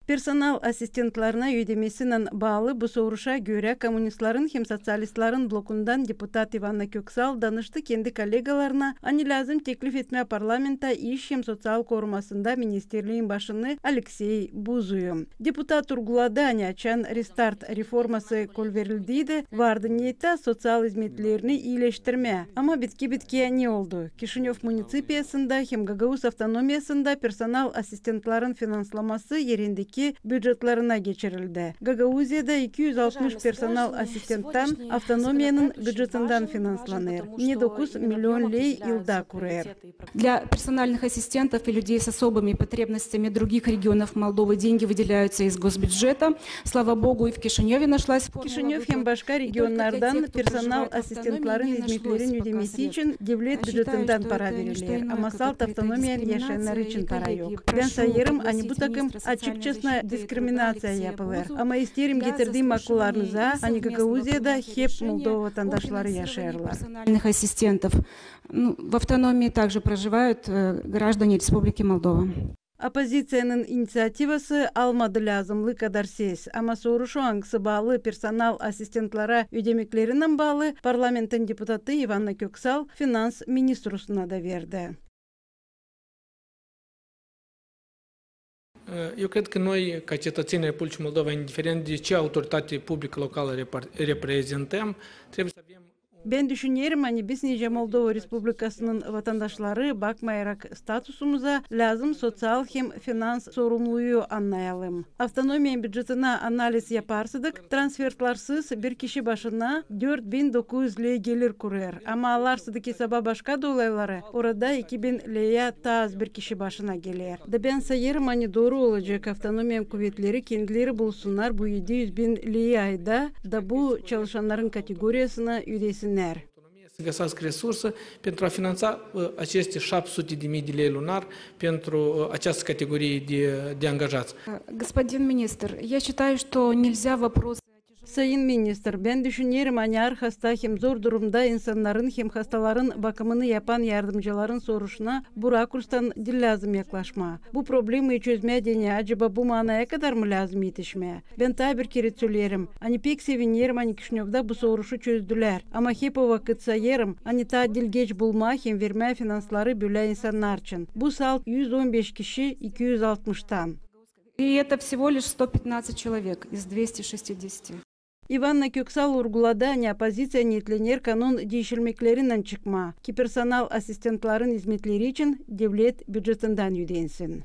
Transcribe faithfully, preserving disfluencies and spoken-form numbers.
Personal asistentlarına ödemesinän baalı bu soruşa görä, kommunistların hem soţialistların blokundan deputat İvanna Köksal danıştı kendi kollegalarına, ani lääzım teklif etmää parlamenta iş hem soţial korumasında ministerliin başını Aleksey Buzuyu. Deputat urguladı, ani açan restart reforması kolverildiydi, vardı neettä soţial izmetlerini iileştirmää. Ama bitki bitkiyä ne oldu? Kişinöv municipiyasında hem Gagauz avtonomiyasında personal asistentların finanslaması erendeki bücetlerina geçirildi. Gagauziyada iki üz altmış personal asistenttan avtonomiyanın bücetindän finanslanêr, ne dokuz milion ley yılda kurêr. Для персональных ассистентов и людей с особыми потребностями других регионов Молдовы деньги выделяются из госбюджета. Слава Богу, и в Кишинёве нашлась форма выплат. Kişinöv hem başka regionlardan personal asistentların izmetlerin ödemesi için devlet bücetindän para veriler, ama salt avtonomiyanın yaşayanları için para yok. Bän sayêrım, ani bu takım açıkçasına diskriminaţiya yapılêr. Ama isteerim getirdiim akıllarınıza, ani Gagauziyada hep Moldova vatandaşları yaşêêrlar. Персональных ассистентов. Ну, в автономии также проживают, э, граждане Республики Молдова. Oppoziţiyanın iniţiativası almadı lääzımnı kadar ses, ama soruşu, angısı baalı personal asistentlara ödemeklerinnän baalı, parlamentin deputatı İvanna Köksal finans ministrusuna da verdi. Eu cred că noi, ca cetățenii Republicii Moldova, indiferent de ce autoritate publică locală repar-, reprezentăm, trebuie să avem Bän düşünerim, ani biz nicä Moldova Respublikasının vatandaşları, bakmayarak statusumuza, lääzım soţial hem finans sorumluluu annayalım. Avtonomiyanın bücetinä analiz yaparsaydık, transfertlarsız bir kişi başına dört bin dokuz üz ley gelir kurêr, ama alarsaydık esaba başka dolayları, orada iki bin leyä taa az bir kişi başına geler. Da bän sayêrım, ani dooru olacek, avtonomiyanın kuvetleri kendileri bulsunnar bu edi üz bin leyi ayda, da bu çalışannarın kategoriyasına ödesinnär. Să găsească resurse pentru a finanța, ă, aceste șapte sute de mii de lei lunar pentru, ă, această categorie de, de angajați. Господин министр, я считаю, что нельзя вопросы Sayın ministr, bän düşünerim, ani aar hasta hem zor durumda insannarın hem hastaların bakımını yapan yardımcıların soruşuna bu rakurstan diil lääzım yaklaşmaa. Bu problemayı çözmää denää, acaba bu maanaya kadar mı lääzım etişmää? Bän taa bir kerä söleerim, ani pek sevinerim, ani Kişinövda bu soruşu çözdülär. Ama hep o vakıt sayêrım, ani taa diil geç bulmaa hem vermää finansları bölä insannar için. Bu salt üz on beş kişi iki üz altmıştan. И это всего лишь сто пятнадцать человек из двести шестидесяти. İvanna Köksal urguladı, ani oppoziţiya neetlener kanun diişilmeklerinnän çıkmaa, ki personal asistentların izmetleri için devlet bücetindän üdensin.